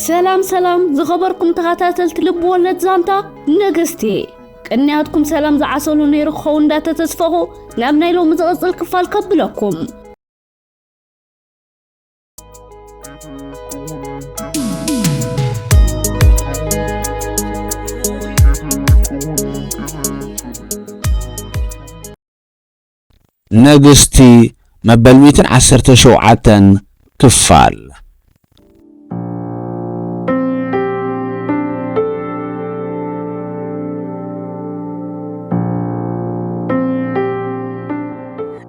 ሰላም ሰላም ዝኸበርኩም ተኸታተልቲ ልብ ወለድ ዛንታ ንግስቲ፣ ቅንያትኩም ሰላም ዝዓሰሉ ነይሩ ክኸውን እንዳተተስፈኹ ናብ ናይ ሎሚ ዝቕጽል ክፋል ከብለኩም። ንግስቲ መበል ሚእትን ዓሰርተ ሸውዓተን ክፋል።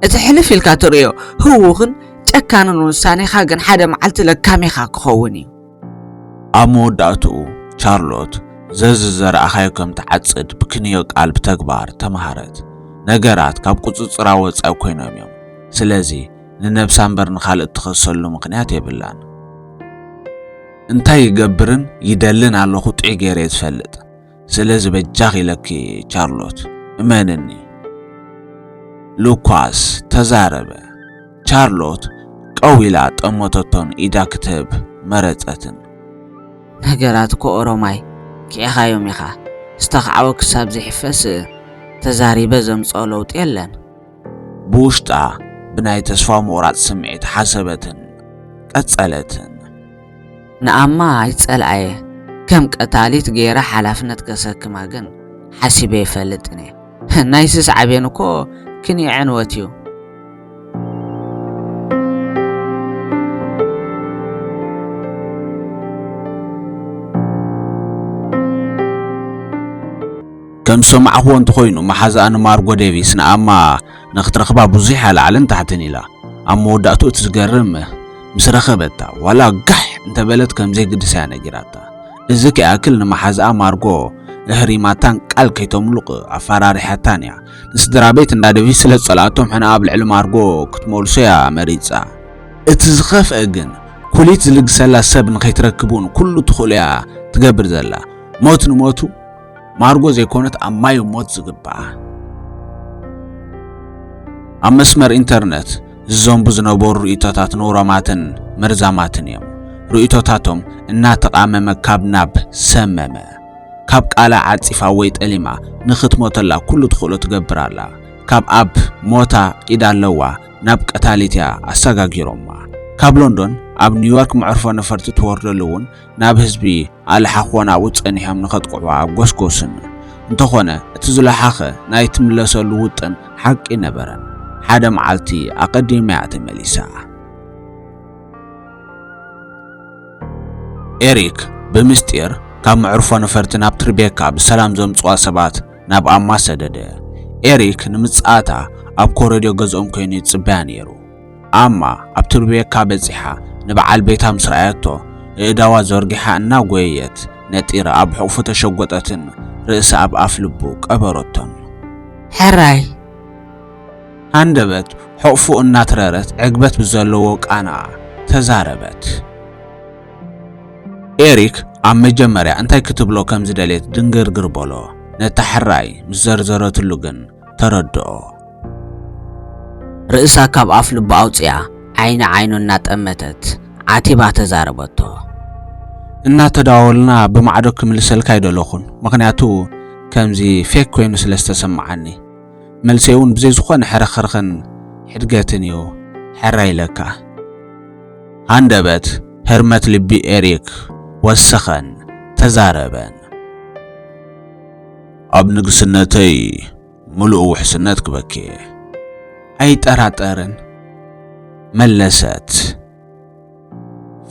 እቲ ሕልፍ ኢልካ ትርእዮ ህዉኽን ጨካንን ውሳኔኻ ግን ሓደ መዓልቲ ለካሜኻ ክኸውን እዩ። ኣብ መወዳእትኡ ቻርሎት ዘዚ ዘርኣኻዮ ከም ትዓጽድ ብክንዮ ቃል ብተግባር ተማሃረት። ነገራት ካብ ቁጽጽራ ወጻኢ ኮይኖም እዮም። ስለዚ ንነብሳ እምበር ንኻልእ እትኸሰሉ ምኽንያት የብላን። እንታይ ይገብርን ይደልን ኣለኹ ጥዑይ ገይረ እየ ዝፈልጥ። ስለዚ በጃኺ ኢለኪ ቻርሎት እመንኒ። ሉካስ ተዛረበ። ቻርሎት ቀው ኢላ ጠመተቶን ኢዳ ክትህብ መረጸትን። ነገራት እኮ ኦሮማይ ኪዕኻዮም ኢኻ። ዝተኻዕወ ክሳብ ዘይሕፈስ ተዛሪበ ዘምጽኦ ለውጢ የለን። ብውሽጣ ብናይ ተስፋ ምቑራጽ ስምዒት ሓሰበትን ቀጸለትን። ንኣማ ኣይጸልኣየ ከም ቀታሊት ገይረ ሓላፍነት ከሰክማ ግን ሓሲበ ይፈልጥን እየ። ናይ ስስ ዓብየን እኮ ክንዮ ዕንወት እዩ። ከም ዝሰማዕኽዎ እንተኾይኑ መሓዛኣ ንማርጎ ዴቪስ ንኣማ ንኽትረኽባ ብዙሕ እያ ላዕልን ታሕትን ኢላ። ኣብ መወዳእትኡ እቲ ዝገርም ምስ ረኸበታ ዋላ ጋሕ እንተበለት ከም ዘይግድሳ እያ ነጊራታ። እዚ ከይኣክል ንመሓዛኣ ማርጎ እህሪማታን ቃል ከይተምሉቕ ኣፈራሪሓታን እያ። ንስድራ ቤት እንዳ ዴቪስ ስለ ዝጸልኣቶም ሕነ ኣብ ልዕሊ ማርጎ ክትመልሶ እያ መሪጻ። እቲ ዝኸፍአ ግን ኩሊት ዝልግሰላ ሰብ ንኸይትረክብ እውን ኩሉ ትኽእሎ እያ ትገብር ዘላ። ሞት ንሞቱ ማርጎ ዘይኮነት ኣብ ማዩ ሞት ዝግባኣ። ኣብ መስመር ኢንተርነት ዝዘንቡ ዝነበሩ ርእይቶታት ነውራማትን መርዛማትን እዮም። ርእይቶታቶም እናተቓመመ ካብ ናብ ሰመመ። ካብ ቃላ ዓጺፋ ወይ ጠሊማ ንኽትሞተላ ኩሉ ትኽእሎ ትገብር ኣላ። ካብ ኣብ ሞታ ኢድ ኣለዋ ናብ ቀታሊት እያ ኣሰጋጊሮማ። ካብ ሎንዶን ኣብ ኒውዮርክ መዕርፎ ነፈርቲ ትወርደሉ እውን ናብ ህዝቢ ኣልሓኾን ኣብኡ ጸኒሖም ንኸጥቅዕዋ ኣጎስጎስን። እንተኾነ እቲ ዝለሓኸ ናይ ትምለሰሉ ውጥን ሓቂ ነበረን። ሓደ መዓልቲ ኣቐዲማ እያ ተመሊሳ። ኤሪክ ብምስጢር ካብ መዕርፎ ነፈርቲ ናብ ትሪቤካ ብሰላም ዘምጽዋ ሰባት ናብ ኣማ ሰደደ። ኤሪክ ንምጽኣታ ኣብ ኮረድዮ ገዝኦም ኮይኑ ይጽበያ ነይሩ። ኣማ ኣብ ትሪቤካ በጺሓ ንበዓል ቤታ ምስ ረኣየቶ፣ ኣእዳዋ ዘርጊሓ እናጎየየት ነጢራ ኣብ ሕቑፉ ተሸጎጠትን ርእሳ ኣብ ኣፍ ልቡ ቀበረቶን። ሕራይ ሃንደበት ሕቑፉ እናትረረት ዕግበት ብዘለዎ ቃና ተዛረበት። ኤሪክ ኣብ መጀመርያ እንታይ ክትብሎ ከም ዝደልየት ድንግርግር በሎ። ነታ ሕራይ ምስ ዘርዘረትሉ ግን ተረድኦ። ርእሳ ካብ ኣፍ ልቡ ኣውጽያ ዓይኒ ዓይኑ እናጠመተት ዓቲባ ተዛረበቶ። እናተዳወልና ብማዕዶ ክምልሰልካ ኣይደለኹን፣ ምኽንያቱ ከምዚ ፌክ ኮይኑ ስለ ዝተሰማዓኒ። መልሰይ እውን ብዘይ ዝኾነ ሕርኽርኽን ሕድገትን እዩ ሕራይ ኢለካ። ሃንደበት ህርመት ልቢ ኤሪክ ወሰኸን ተዛረበን። ኣብ ንግስነተይ ምሉእ ውሕስነት ክበኪ እየ። ኣይጠራጠርን መለሰት።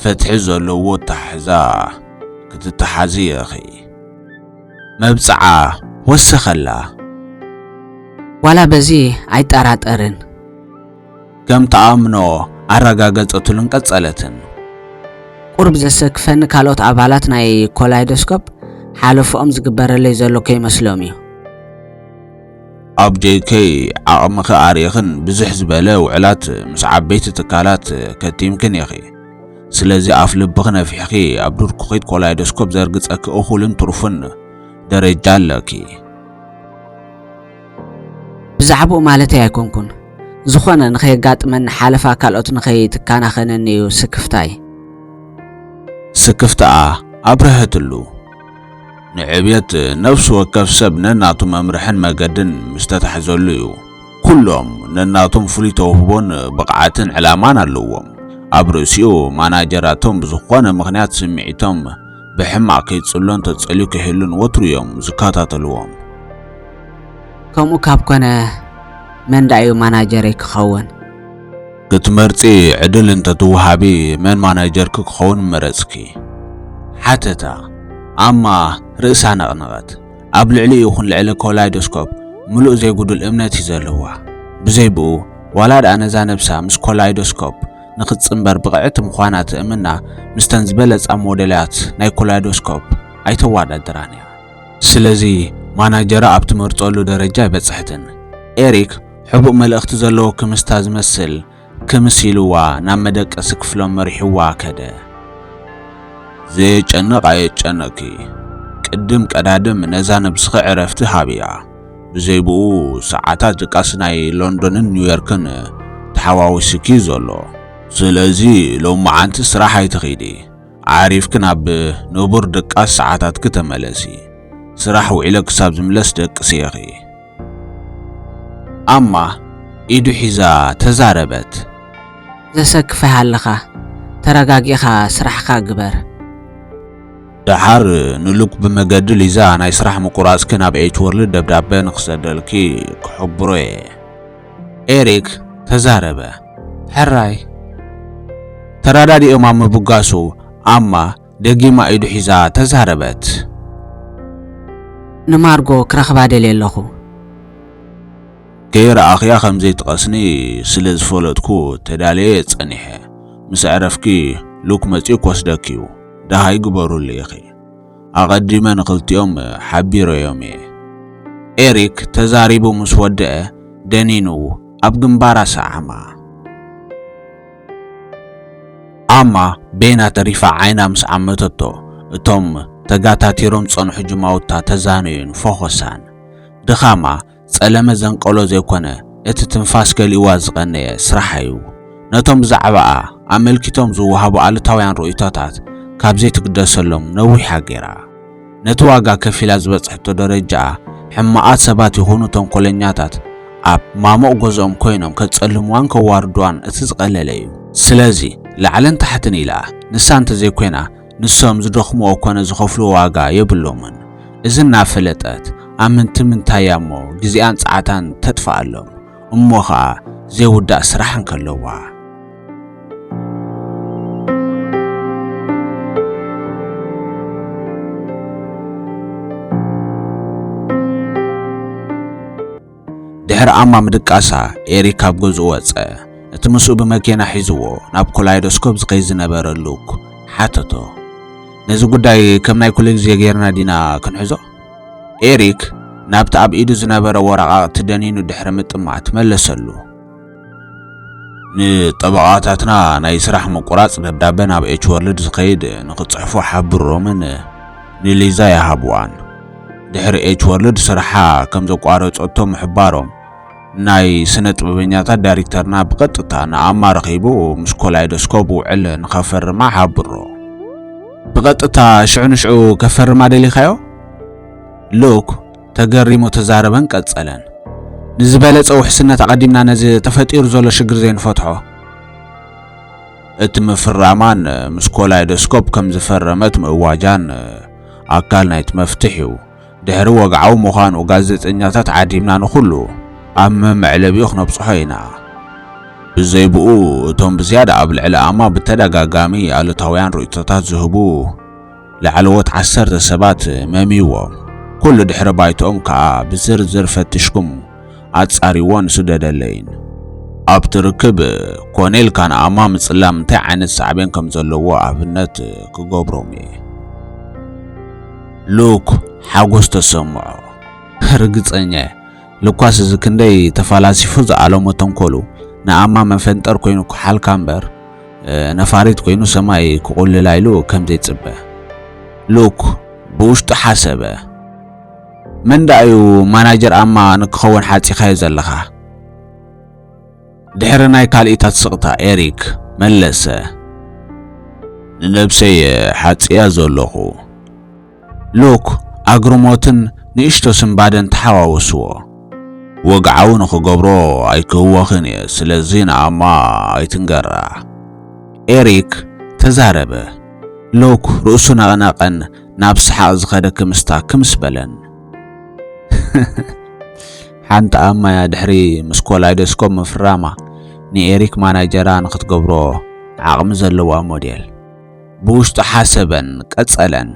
ፍትሒ ዘለዎ ኣተሓሕዛ ክትተሓዚ ኢኺ። መብጽዓ ወሰኸላ። ዋላ በዚ ኣይጠራጠርን። ከም ትኣምኖ ኣረጋገጸትሉን ቀጸለትን። ቁሩብ ዘሰክፈኒ ካልኦት ኣባላት ናይ ኮላይዶስኮፕ ሓለፍኦም ዝግበረለይ ዘሎ ከይመስሎም እዩ። ኣብ ጄከይ ዓቕምኺ ኣርኢኽን ብዝሕ ዝበለ ውዕላት ምስ ዓበይቲ ትካላት ከቲምክን ኢኺ። ስለዚ ኣፍ ልብኺ ነፊሕኺ ኣብ ዱር ኩኺት ኮላይዶስኮፕ ዘርግጸኪ እኹልን ትሩፍን ደረጃ ኣለኪ። ብዛዕባኡ ማለተይ ኣይኮንኩን። ዝኾነ ንኸየጋጥመኒ ሓለፋ ካልኦት ንኸይትካናኸነኒ እዩ ስክፍታይ። ስክፍታኣ ኣብረሀትሉ። ንዕብየት ነፍሲ ወከፍ ሰብ ነናቱ መምርሕን መገድን ምስ ተታሕዘሉ እዩ። ኩሎም ነናቶም ፍሉይ ተውህቦን ብቕዓትን ዕላማን ኣለዎም። ኣብ ርእሲኡ ማናጀራቶም ብዝኾነ ምኽንያት ስምዒቶም ብሕማቕ ከይጽሎን ተጸልዩ ከይህሉን ወትሩ እዮም ዝከታተልዎም። ከምኡ ካብ ኮነ መን ደኣ እዩ ማናጀረይ ክኸውን? ክትመርጺ ዕድል እንተትወሃቢ መን ማናጀርኪ ክኸውን ምመረጽኪ? ሓተታ። ኣማ ርእሳ ነቕነቐት። ኣብ ልዕሊኡ ይኹን ልዕሊ ኮላይዶስኮፕ ምሉእ ዘይጉዱል እምነት እዩ ዘለዋ። ብዘይ ብኡ ዋላ ደኣ ነዛ ነብሳ ምስ ኮላይዶስኮፕ ንኽትጽንበር ብቕዕቲ ምዃና ትእምና፣ ምስተን ዝበለጻ ሞዴላት ናይ ኮላይዶስኮፕ ኣይተወዳድራን እያ። ስለዚ ማናጀራ ኣብ ትመርጸሉ ደረጃ ኣይበጽሐትን። ኤሪክ ሕቡእ መልእኽቲ ዘለዎ ክምስታ ዝመስል ክምስ ኢልዋ ናብ መደቀሲ ክፍሎም መሪሕዋ ከደ። ዘየጨንቕ ኣየጨንቕኪ። ቅድም ቀዳድም ነዛ ነብስኺ ዕረፍቲ ሃብያ። ብዘይ ብኡ ሰዓታት ድቃስ ናይ ሎንዶንን ኒውዮርክን ተሓዋዊስኪ ዘሎ። ስለዚ ሎማዓንቲ ስራሕ ኣይትኺዲ። ዓሪፍኪ ናብ ንቡር ድቃስ ሰዓታትኪ ተመለሲ። ስራሕ ውዒለ ክሳብ ዝምለስ ደቅሲ ኢኺ። ኣማ ኢዱ ሒዛ ተዛረበት። ዘሰክፍህ ኣለኻ። ተረጋጊእኻ ስራሕኻ ግበር። ደሓር ንሉክ ብመገዲ ሊዛ ናይ ስራሕ ምቁራጽኪ ናብ ኤች ወርልድ ደብዳበ ንክሰደልኪ ክሕብሮ እየ። ኤሪክ ተዛረበ። ሕራይ። ተራዳዲኦም ኣብ ምብጋሱ ኣማ ደጊማ ኢዱ ሒዛ ተዛረበት። ንማርጎ ክረኽባ ደልየ ኣለኹ። ከይረኣኽያ ከም ዘይትቐስኒ ስለ ዝፈለጥኩ ተዳልየ ጸኒሐ። ምስ ኣዕረፍኪ ሉክ መጺኡ ክወስደኪ እዩ። ደሃይ ግበሩሉ ኢኺ። ኣቐዲመ ንኽልቲኦም ሓቢረዮም እየ። ኤሪክ ተዛሪቡ ምስ ወደአ ደኒኑ ኣብ ግንባራ ሰዓማ። ኣማ ቤና ተሪፋ ዓይና ምስ ዓመተቶ እቶም ተጋታቲሮም ዝጸንሑ ጅማውታ ተዛነዩን ፈኾሳን። ድኻማ ጸለመ ዘንቀሎ ዘይኮነ እቲ ትንፋስ ከሊእዋ ዝቐነየ ስራሓ እዩ። ነቶም ብዛዕባኣ ኣመልኪቶም ዝወሃቡ ኣሉታውያን ርእይቶታት ካብ ዘይትግደሰሎም ነዊሓ ገይራ። ነቲ ዋጋ ከፊላ ዝበጽሐቶ ደረጃኣ ሕማቓት ሰባት ይኹኑ ተንኮለኛታት ኣብ ማሙቕ ገዝኦም ኮይኖም ከጸልምዋን ከዋርድዋን እቲ ዝቐለለ እዩ። ስለዚ ላዕልን ታሕትን ኢላ ንሳ እንተዘይኮይና ንሶም ዝደኽምዎ ኮነ ዝኸፍልዎ ዋጋ የብሎምን። እዚ እናፈለጠት ኣብ ምንቲ ምንታያ እሞ ግዜኣን ጸዓታን ተጥፍኣሎም እሞ ኸኣ ዘይውዳእ ስራሕ እንከለዋ። ድሕሪ ኣማ ምድቃሳ ኤሪክ ካብ ገዝኡ ወጸ። እቲ ምስኡ ብመኪና ሒዝዎ ናብ ኮላይዶስኮፕ ዝኸይድ ዝነበረ ሉክ ሓተቶ። ነዚ ጉዳይ ከም ናይ ኩሉ ግዜ ጌርና ዲና ክንሕዞ? ኤሪክ ናብቲ ኣብ ኢዱ ዝነበረ ወረቓቕቲ ደኒኑ ድሕሪ ምጥማት መለሰሉ። ንጠበቓታትና ናይ ስራሕ ምቁራጽ ደብዳበ ናብ ኤች ወርልድ ዝኸይድ ንኽጽሕፉ ሓብሮምን ንሊዛ ይሃብዋን። ድሕሪ ኤች ወርልድ ስርሓ ከም ዘቋረጸቶ ምሕባሮም ናይ ስነ ጥበበኛታት ዳይሬክተርና ብቐጥታ ንኣማ ረኺቡ ምስ ኮላይዶስኮፕ ውዕል ንኸፈርማ ሓብሮ። ብቐጥታ ሽዑ ንሽዑ ከፈርማ ደሊኻዮ? ሉክ ተገሪሙ ተዛረበን ቀጸለን። ንዝበለጸ ውሕስነት ኣቐዲምና ነዚ ተፈጢሩ ዘሎ ሽግር ዘይንፈትሖ። እቲ ምፍራማን ምስ ኮላይዶስኮፕ ከም ዝፈረመት ምእዋጃን ኣካል ናይቲ መፍትሕ እዩ። ድሕሪ ወግዓዊ ምዃኑ ጋዜጠኛታት ዓዲምና ንኹሉ ኣብ መመዕለቢኡ ክነብጽሖ ኢና። ብዘይብኡ እቶም ብዝያዳ ኣብ ልዕሊ ኣማ ብተደጋጋሚ ኣሉታውያን ርእይቶታት ዝህቡ ላዕለዎት ዓሰርተ ሰባት መሚዎም። ኩሉ ድሕሪ ባይትኦም ከኣ ብዝርዝር ፈቲሽኩም ኣጻሪዎን ስደደለይን። ኣብቲ ርክብ ኮነ ኢልካ ንኣማ ምጽላም እንታይ ዓይነት ሳዕቤን ከም ዘለዎ ኣብነት ክገብሮም እየ። ሉክ ሓጎስ ተሰምዖ። ርግጸኛ እየ። ሉካስ እዚ ክንደይ ተፈላሲፉ ዝኣለሞ ተንኮሉ ንኣማ መፈንጠር ኮይኑ ክሓልካ እምበር፣ እ፣ ነፋሪት ኮይኑ ሰማይ ክቑልላ ኢሉ ከም ዘይጽበ። ሉክ ብውሽጡ ሓሰበ። መን ደኣ እዩ ማናጀር ኣማ ንክኸውን ሓጺኻዮ ዘለኻ? ድሕሪ ናይ ካልኢታት ስቕታ ኤሪክ መለሰ። ንነብሰይ ሓጽያ ዘለኹ። ሉክ ኣግርሞትን ንእሽቶ ስንባደን ተሓዋወስዎ። ወግዓዊ ንኽገብሮ ኣይክህወኽን እየ፣ ስለዚ ንኣማ ኣይትንገራ። ኤሪክ ተዛረበ። ሉክ ርእሱ ነቕነቐን ናብ ሰሓቕ ዝኸደ ክምስታ ክምስ በለን። ሓንቲ ኣማ እያ ድሕሪ ምስ ኮላይዶስኮፕ ምፍራማ ንኤሪክ ማናጀራ ንኽትገብሮ ዓቕሚ ዘለዋ ሞዴል። ብውሽጡ ሓሰበን ቀጸለን።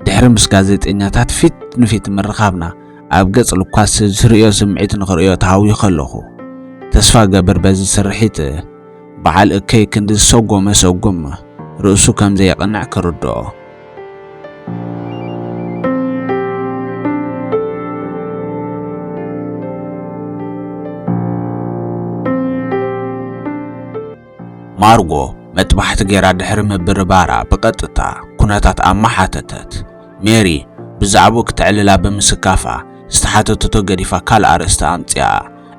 ድሕሪ ምስ ጋዜጠኛታት ፊት ንፊት ምርኻብና ኣብ ገጽ ሉካስ ዝርእዮ ስምዒት ንኽርእዮ ተሃዊኸ ኣለኹ። ተስፋ ገብር በዚ ስርሒት በዓል እከይ ክንዲ ዝሰጎመ ሰጉም ርእሱ ከም ዘየቕንዕ ክርድኦ። ማርጎ መጥባሕቲ ገይራ ድሕሪ ምብርባራ ብቐጥታ ኩነታት ኣማ ሓተተት። ሜሪ ብዛዕባኡ ክተዕልላ ብምስካፋ ዝተሓተተቶ ገዲፋ ካልእ ኣርእስቲ ኣምጺኣ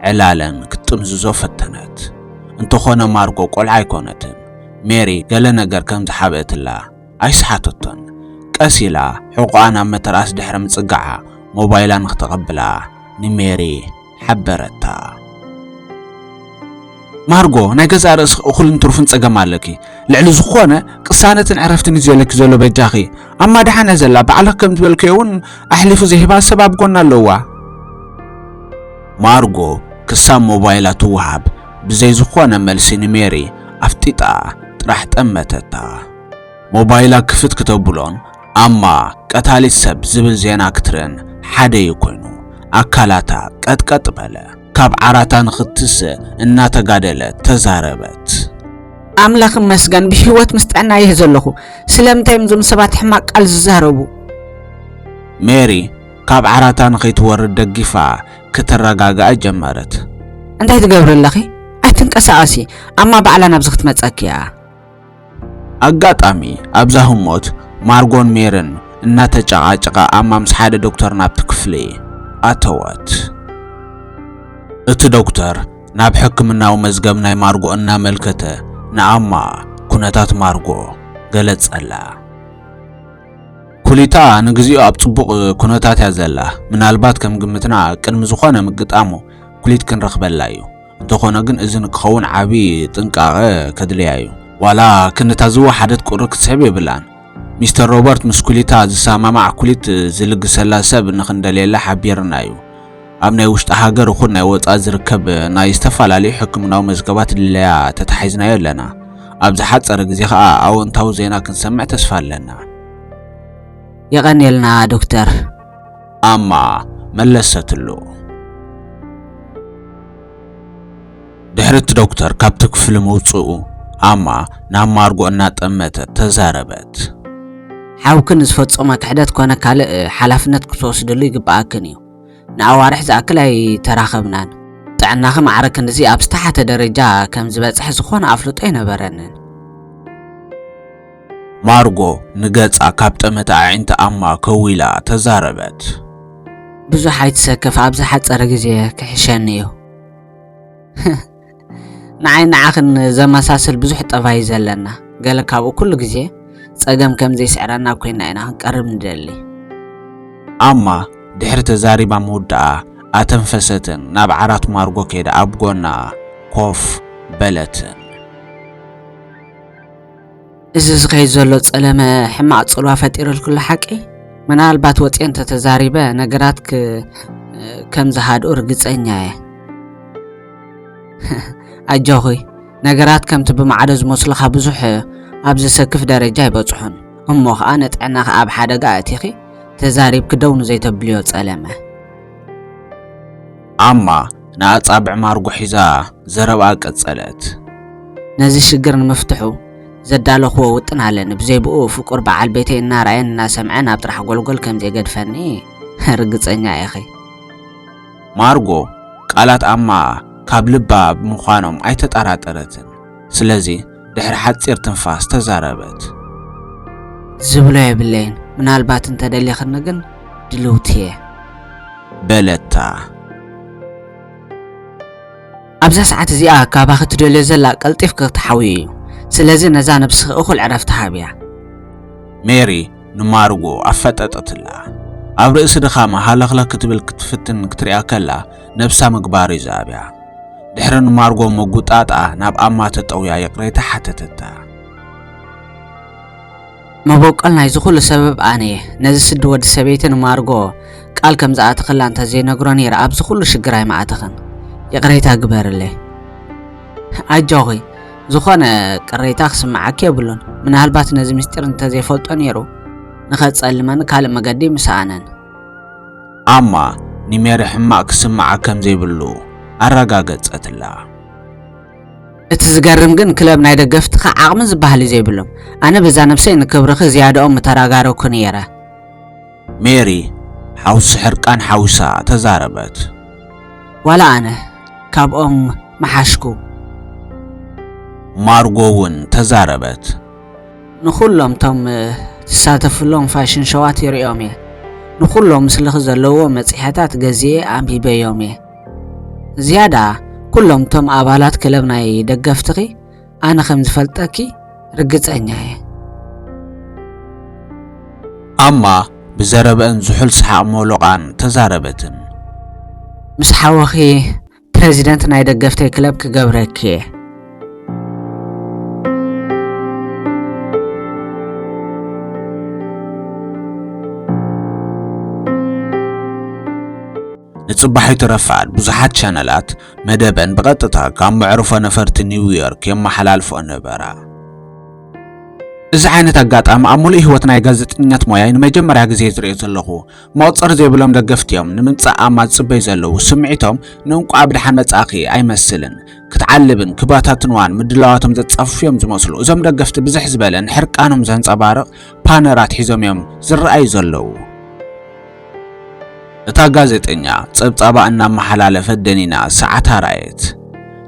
ዕላለን ክትጥምዝዞ ፈተነት። እንተኾነ ማርጎ ቆልዓ ኣይኮነትን። ሜሪ ገለ ነገር ከም ዝሓብአትላ ኣይሰሓተቶን። ቀስ ኢላ ሕቖኣ ናብ መተርኣስ ድሕሪ ምጽጋዓ ሞባይላ ንኽተቐብላ ንሜሪ ሓበረታ። ማርጎ፣ ናይ ገዛእ ርእስኺ እኹልን ትሩፍን ጸገም ኣለኪ። ልዕሊ ዝኾነ ቅሳነትን ዕረፍትን እዩ ዘድልየኪ ዘሎ፣ በጃኺ። ኣማ ደሓን እያ ዘላ፣ ባዕልኺ ከም ዝበልክዮ እውን ኣሕሊፉ ዝሂባ ሰብ ኣብ ጎና ኣለዋ። ማርጎ ክሳብ ሞባይላ ትወሃብ ብዘይ ዝኾነ መልሲ ንሜሪ ኣፍጢጣ ጥራሕ ጠመተታ። ሞባይላ ክፍት ክተብሎን ኣማ ቀታሊት ሰብ ዝብል ዜና ክትርእን ሓደ እዩ ኮይኑ፣ ኣካላታ ቀጥቀጥ በለ። ካብ ዓራታ ንኽትስእ እናተጋደለት ተዛረበት። ኣምላኽ ይመስገን፣ ብህይወት ምስ ጥዕና እየ ዘለኹ። ስለምንታይ እዮም እዞም ሰባት ሕማቕ ቃል ዝዛረቡ? ሜሪ ካብ ዓራታ ንኸይትወርድ ደጊፋ ክተረጋግኣ ጀመረት። እንታይ ትገብሪ ኣለኺ? ኣይትንቀሳቐሲ፣ ኣማ ባዕላ ናብዚ ክትመጸኪ እያ። ኣጋጣሚ ኣብዛ ህሞት ማርጎን ሜርን እናተጨቓጨቓ ኣማ ምስ ሓደ ዶክተር ናብቲ ክፍሊ ኣተወት። እቲ ዶክተር ናብ ሕክምናዊ መዝገብ ናይ ማርጎ እናመልከተ ንኣማ ኩነታት ማርጎ ገለጸላ። ኩሊታ ንግዚኡ ኣብ ጽቡቕ ኩነታት እያ ዘላ። ምናልባት ከም ግምትና ቅድሚ ዝኾነ ምግጣሙ ኩሊት ክንረኽበላ እዩ። እንተኾነ ግን እዚ ንክኸውን ዓቢ ጥንቃቐ ከድልያ እዩ። ዋላ ክንታ ዝወሓደት ቁሪ ክትስሕብ የብላን። ሚስተር ሮበርት ምስ ኩሊታ ዝሰማማዕ ኩሊት ዝልግሰላ ሰብ ንኽንደልየላ ሓቢርና እዩ። ኣብ ናይ ውሽጢ ሃገር ይኹን ናይ ወጻኢ ዝርከብ ናይ ዝተፈላለዩ ሕክምናዊ መዝገባት ድለያ ተታሒዝናዮ ኣለና። ኣብ ዝሓጸረ ግዜ ኸኣ ኣወንታዊ ዜና ክንሰምዕ ተስፋ ኣለና። የቐንየልና ዶክተር። ኣማ መለሰትሉ። ድሕሪ እቲ ዶክተር ካብቲ ክፍሊ ምውጽኡ ኣማ ናብ ማርጎ እናጠመተት ተዛረበት። ሓውኪ ንዝፈጸሞ ክሕደት ኮነ ካልእ ሓላፍነት ክትወስድሉ ይግብኣክን እዩ። ንኣዋርሕ ዝኣክል ኣይተራኸብናን። ጥዕናኺ ማዕረ ክንድዚ ኣብ ዝተሓተ ደረጃ ከም ዝበጽሐ ዝኾነ ኣፍልጦ ኣይነበረንን። ማርጎ ንገጻ ካብ ጠመተ ኣዒንቲ ኣማ ከዊላ ተዛረበት። ብዙሕ ኣይትሰከፍ፣ ኣብ ዝሓጸረ ግዜ ክሕሸኒ እዩ። ንዓይ ንዓኽን ዘመሳስል ብዙሕ ጠባይ እዩ ዘለና። ገለ ካብኡ ኩሉ ግዜ ጸገም ከም ዘይስዕረና ኮይና ኢና ክንቀርብ ንደሊ። ኣማ ድሕሪ ተዛሪባ ምውዳኣ ኣተንፈሰትን ናብ ዓራት ማርጎ ከይዳ ኣብ ጎና ኮፍ በለትን። እዚ ዝኸይድ ዘሎ ጸለመ ሕማቕ ጽልዋ ፈጢሩልኩ ኣሎ ሓቂ? ምናልባት ወጽየ እንተተዛሪበ ነገራት ክ-፣ ከም ዝሃድኡ ርግጸኛ እየ። ኣጆኺ፣ ነገራት ከምቲ ብማዕዶ ዝመስሉኻ ብዙሕ ኣብ ዘሰክፍ ደረጃ ኣይበጽሑን። እሞ ኸኣ ንጥዕናኺ ኣብ ሓደጋ ኣእቲኺ ተዛሪብኪ ደው ንዘይተብልዮ ጸለመ። ኣማ ንኣጻብዕ ማርጎ ሒዛ ዘረብኣ ቀጸለት። ነዚ ሽግር ንምፍትሑ ዘዳለኽዎ ውጥን ኣለኒ። ብዘይ ብኡ ፍቁር በዓል ቤተይ እናረኣየን እናሰምዐን ኣብ ጥራሕ ጎልጎል ከም ዘይገድፈኒ ርግጸኛ ኢኺ። ማርጎ ቃላት ኣማ ካብ ልባ ምዃኖም ኣይተጠራጠረትን። ስለዚ ድሕሪ ሓጺር ትንፋስ ተዛረበት። ዝብሎ የብለይን፣ ምናልባት እንተደሊኽኒ ግን ድልውቲ እየ። በለታ። ኣብዛ ሰዓት እዚኣ ካባኺ ትደልዮ ዘላ ቀልጢፍኪ ክትሓውዮ እዩ። ስለዚ ነዛ ነብስኺ እኹል ዕረፍቲ ሃብያ። ሜሪ ንማርጎ ኣፈጠጠትላ። ኣብ ርእሲ ድኻማ ሃለኽለኽ ክትብል ክትፍትን ክትሪኣ ከላ፣ ነብሳ ምግባር እዩ ዝኣብያ። ድሕሪ ንማርጎ ምጉጣጣ ናብ ኣማ ተጠውያ ይቕሬታ ሓተተታ። መበቆል ናይዚ ኩሉ ሰበብ ኣነ እየ። ነዚ ስዲ ወዲ ሰበይቲ ንማርጎ ቃል ከም ዝኣተኽላ እንተ ዘይነግሮ ነይረ ኣብዚ ኩሉ ሽግር ኣይምኣተኽን። ይቕሬታ ግበርለይ። ኣጆኺ፣ ዝኾነ ቅሬታ ክስምዓኪ የብሉን። ምናልባት ነዚ ምስጢር እንተ ዘይፈልጦ ነይሩ፣ ንኸጸልመኒ ካልእ መገዲ ምሰኣነን። ኣማ ንሜሪ ሕማቕ ክስምዓ ከም ዘይብሉ ኣረጋገጸትላ። እቲ ዝገርም ግን ክለብ ናይ ደገፍትኻ ዓቕሚ ዝበሃል እዩ ዘይብሎም። ኣነ በዛ ነብሰይ ንክብርኺ ዝያዳኦም ምተራጋረኩ ነይረ። ሜሪ ሓውሲ ሕርቃን ሓዊሳ ተዛረበት። ዋላ ኣነ ካብኦም መሓሽኩ። ማርጎ እውን ተዛረበት። ንኹሎም እቶም ትሳተፍሎም ፋሽን ሸዋት ይርእዮም እየ። ንኹሎም ምስልኺ ዘለዎ መጽሔታት ገዚኤ ኣንቢበዮም እየ። ዝያዳ ኩሎም እቶም ኣባላት ክለብ ናይ ደገፍትኺ ኣነ ከም ዝፈልጠኪ ርግጸኛ እየ። ኣማ ብዘረበአን ዝሑል ሰሓቕ ሞሎቓን ተዛረበትን። ምስ ሓወኺ ፕረዚደንት ናይ ደገፍተይ ክለብ ክገብረኪ እየ። ንጽባሒቱ ረፋድ ብዙሓት ቻነላት መደበን ብቐጥታ ካብ መዕርፎ ነፈርቲ ኒውዮርክ የመሓላልፎ ነበራ። እዚ ዓይነት ኣጋጣሚ ኣብ ምሉእ ህይወት ናይ ጋዜጠኛት ሞያይ ንመጀመርያ ግዜ ዝርእዮ ዘለኹ። መቑጸሪ ዘይብሎም ደገፍቲ እዮም ንምምጻእ ኣማ ዝጽበዩ ዘለዉ። ስምዒቶም ንእንቋዕ ብደሓን መጻእኺ ኣይመስልን። ክትዓልብን ክባታትንዋን ምድላዋቶም ዘጻፍፉ እዮም ዝመስሉ። እዞም ደገፍቲ ብዝሕ ዝበለ ንሕርቃኖም ዘንጸባርቕ ፓነራት ሒዞም እዮም ዝረኣዩ ዘለዉ። እታ ጋዜጠኛ ጸብጻባ እናመሓላለፈት ደኒና ሰዓታ ረኣየት።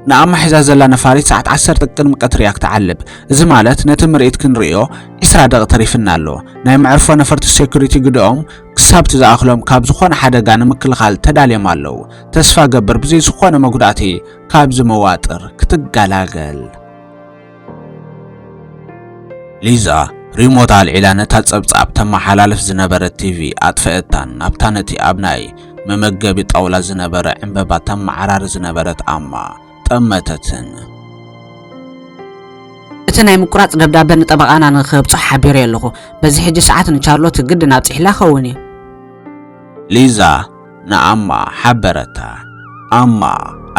ንኣማ ሒዛ ዘላ ነፋሪት ሰዓት ዓሰርተ ቅድሚ ቀትሪ እያ ክትዓልብ። እዚ ማለት ነቲ ምርኢት ክንርእዮ ዕስራ ደቒቕ ተሪፍና ኣሎ። ናይ መዕርፎ ነፈርቲ ሴኩሪቲ ግደኦም ክሳብ እቲ ዝኣኽሎም ካብ ዝኾነ ሓደጋ ንምክልኻል ተዳልዮም ኣለዉ። ተስፋ ገብር ብዘይ ዝኾነ መጉዳእቲ ካብዚ መዋጥር ክትገላገል። ሊዛ ሪሞት ኣልዒላ ነታ ጸብጻብ ተመሓላልፍ ዝነበረት ቲቪ ኣጥፈአታን ናብታ ነቲ ኣብ ናይ መመገቢ ጣውላ ዝነበረ ዕምበባ ተመዓራሪ ዝነበረት ኣማ ጠመተትን። እቲ ናይ ምቁራጽ ደብዳበ ንጠበቓና ንኸብጽሖ ሓቢረዮ ኣለኹ። በዚ ሕጂ ሰዓት ንቻርሎት ግድን ኣብጺሕላ ኸውን እዩ። ሊዛ ንኣማ ሓበረታ። ኣማ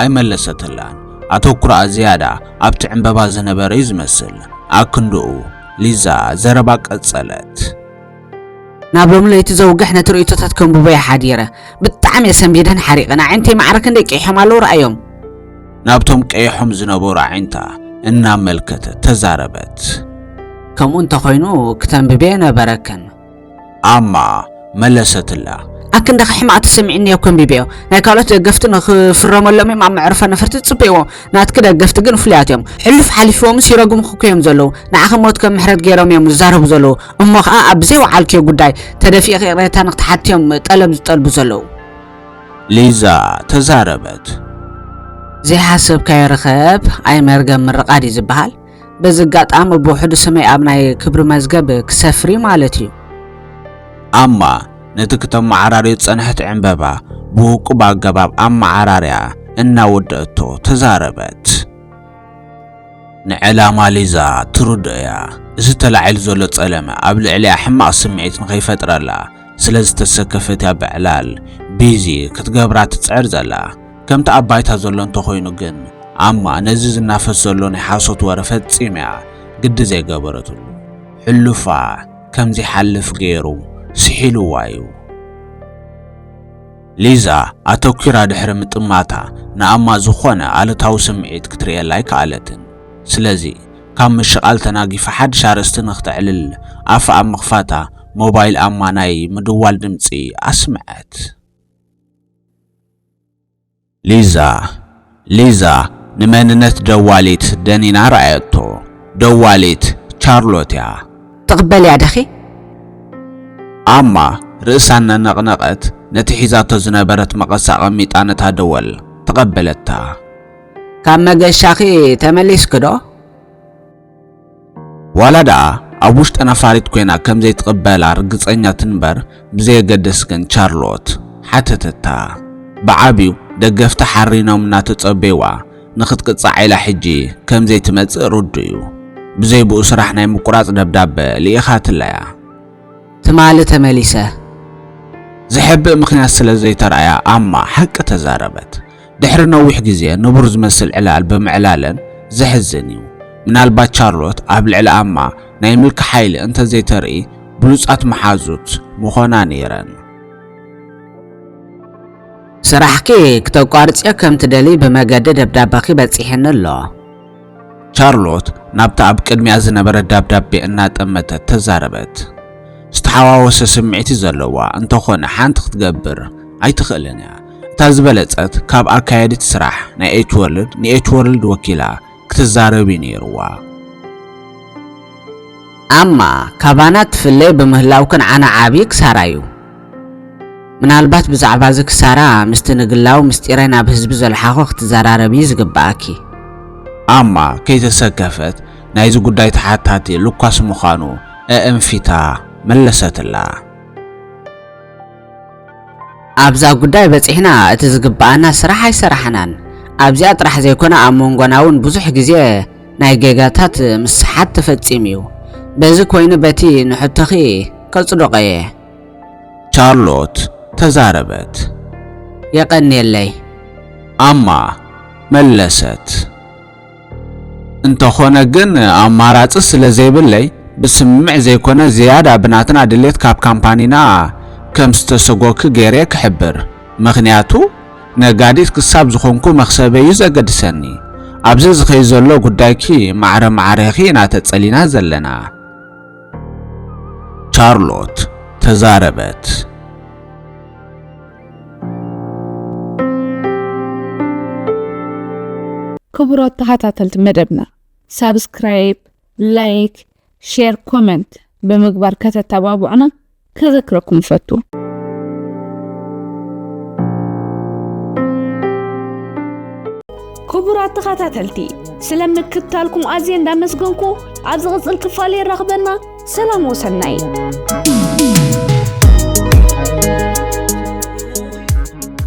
ኣይመለሰትላን። ኣተኩሮኣ ዝያዳ ኣብቲ ዕምበባ ዝነበረ እዩ ዝመስል። ኣክንድኡ ሊዛ ዘረባ ቀጸለት። ናብ ሎሚ ለይቲ ዘውግሕ ነቲ ርእይቶታት ከንብቦ እየ ሓዲረ። ብጣዕሚ እየ ሰንቢደን ሓሪቐን። ኣዒንተይ ማዕረ ክንደይ ቀይሖም ኣለዉ ረኣዮም። ናብቶም ቀይሖም ዝነበሩ ኣዒንታ እናመልከተት ተዛረበት። ከምኡ እንተኾይኑ ክተንብብየ ነበረክን። ኣማ መለሰትላ። ኣክንዳኺ ሕማቕ ተሰሚዕኒ እየ እኮ ኣንቢበዮ። ናይ ካልኦት ደገፍቲ ንኽፍረመሎም እዮም ኣብ መዕርፎ ነፈርቲ ዝጽበይዎ። ናትኪ ደገፍቲ ግን ፍሉያት እዮም። ሕሉፍ ሓሊፍዎምስ ይረግሙኺ እኮ እዮም ዘለዉ። ንዓኺ ሞት ከም ምሕረት ገይሮም እዮም ዝዛረቡ ዘለዉ። እሞ ኸኣ ኣብ ብዘይወዓልክዮ ጉዳይ ተደፊእኺ ይቕሬታ ንክትሓትቲ እዮም ጠለብ ዝጠልቡ ዘለዉ። ሊዛ ተዛረበት። ዘይሓሰብካዮ ርኸብ ኣይመርገም ምርቓድ እዩ ዝበሃል። በዚ ኣጋጣሚ ብውሕዱ ስመይ ኣብ ናይ ክብሪ መዝገብ ክሰፍር እዩ ማለት እዩ። ኣማ ነቲ ክተመዓራርዮ ዝጸንሐት ዕምበባ ብውቁብ ኣገባብ ኣመዓራርያ እናወደእቶ ተዛረበት። ንዕላማ ሊዛ ትርድኦ እያ። እዚ ተላዒሉ ዘሎ ጸለመ ኣብ ልዕሊኣ ሕማቕ ስምዒት ንኸይፈጥረላ ስለ ዝተሰከፈት እያ ብዕላል ቢዚ ክትገብራ ትጽዕር ዘላ። ከምቲ ኣብ ባይታ ዘሎ እንተኾይኑ ግን፣ ኣማ ነዚ ዝናፈስ ዘሎ ናይ ሓሶት ወረ ፈጺማ እያ ግዲ ዘይገበረትሉ። ሕሉፋ ከም ዘይሓልፍ ገይሩ ስሒልዋ እዩ። ሊዛ ኣተኲራ ድሕሪ ምጥማታ፣ ንኣማ ዝኾነ ኣሉታዊ ስምዒት ክትርእየላ ኣይከኣለትን። ስለዚ፣ ካብ ምሽቓል ተናጊፋ ሓድሽ ኣርእስቲ ንኽተዕልል ኣፋ ኣብ ምኽፋታ፣ ሞባይል ኣማ ናይ ምድዋል ድምጺ ኣስምዐት። ሊዛ፣ ሊዛ፣ ንመንነት ደዋሊት ደኒና ረኣየቶ። ደዋሊት ቻርሎት እያ። ትቕበልያ ዲኺ? ኣማ ርእሳ እናነቕነቐት፣ ነቲ ሒዛቶ ዝነበረት መቐስ ኣቐሚጣ ነታ ደወል ተቐበለታ። ካብ መገሻኺ ተመሊስኪ ዶ? ዋላ ደኣ ኣብ ውሽጠ ነፋሪት ኮይና ከም ዘይትቕበላ ርግጸኛ ትንበር ብዘየገድስ ግን ቻርሎት ሓተተታ። ብዓብዩ ደገፍታ ሓሪኖም እናተጸበይዋ ንኽትቅጻዕ ኢላ ሕጂ ከም ዘይትመጽእ ርዱእ እዩ። ብዘይ ብኡ ስራሕ ናይ ምቁራጽ ደብዳበ ልኢኻትላ እያ። ትማሊ ተመሊሰ። ዘሕብእ ምኽንያት ስለ ዘይተራእያ ኣማ ሓቂ ተዛረበት። ድሕሪ ነዊሕ ግዜ ንቡር ዝመስል ዕላል ብምዕላለን ዘሕዝን እዩ። ምናልባት ቻርሎት ኣብ ልዕሊ ኣማ ናይ ምልኪ ሓይሊ እንተዘይተርኢ ብሉጻት መሓዙት ምኾና ነይረን። ስራሕኪ ክተቋርጽዮ ከም ትደሊ ብመገዲ ደብዳበኺ በጺሕኒ ኣሎ። ቻርሎት ናብታ ኣብ ቅድሚያ ዝነበረ ደብዳቤ እናጠመተት ተዛረበት። ዝተሓዋወሰ ስምዒት እዩ ዘለዋ፣ እንተኾነ ሓንቲ ክትገብር ኣይትኽእልን እያ። እታ ዝበለጸት ካብ ኣካየዲት ስራሕ ናይ ኤች ወርልድ ንኤች ወርልድ ወኪላ ክትዛረብ እዩ ነይርዋ። ኣማ ካባና ትፍለይ ብምህላውክን ዓና ዓብዪ ክሳራ እዩ። ምናልባት ብዛዕባ እዚ ክሳራ ምስቲ ንግላዊ ምስጢረይ ናብ ህዝቢ ዘልሓኾ ክትዘራረቢ እዩ ዝግብኣኪ። ኣማ ከይተሰከፈት ናይዚ ጉዳይ ተሓታቲ ሉካስ ምዃኑ ኣእንፊታ መለሰትላ። ኣብዛ ጉዳይ በጺሕና እቲ ዝግብኣና ስራሕ ኣይሰራሕናን። ኣብዚኣ ጥራሕ ዘይኮነ ኣብ መንጎና እውን ብዙሕ ግዜ ናይ ጌጋታት ምስሓት ተፈጺሙ እዩ። በዚ ኮይኑ በቲ ንሕቶኺ ከጽድቖ እየ። ቻርሎት ተዛረበት። የቐንየለይ። ኣማ መለሰት። እንተኾነ ግን ኣማራጺ ስለ ዘይብለይ ብስምምዕ ዘይኮነ ዝያዳ ብናትና ድሌት ካብ ካምፓኒና ከም ዝተሰጎኪ ገይረ ክሕብር። ምኽንያቱ ነጋዲት ክሳብ ዝኾንኩ መኽሰበይ እዩ ዘገድሰኒ። ኣብዚ ዝኸይ ዘሎ ጉዳይኪ ማዕረ ማዕረኺ ኢና ተጸሊና ዘለና። ቻርሎት ተዛረበት። ክቡራት ተኸታተልቲ መደብና ሳብስክራይብ፣ ላይክ፣ ሼር፣ ኮመንት ብምግባር ከተተባብዑና ከዘክረኩም እፈቱ። ክቡራት ተኸታተልቲ ስለ ምክትታልኩም ኣዝየ እንዳመስገንኩ ኣብ ዝቕጽል ክፋል የራኽበና። ሰላም ወሰናይ።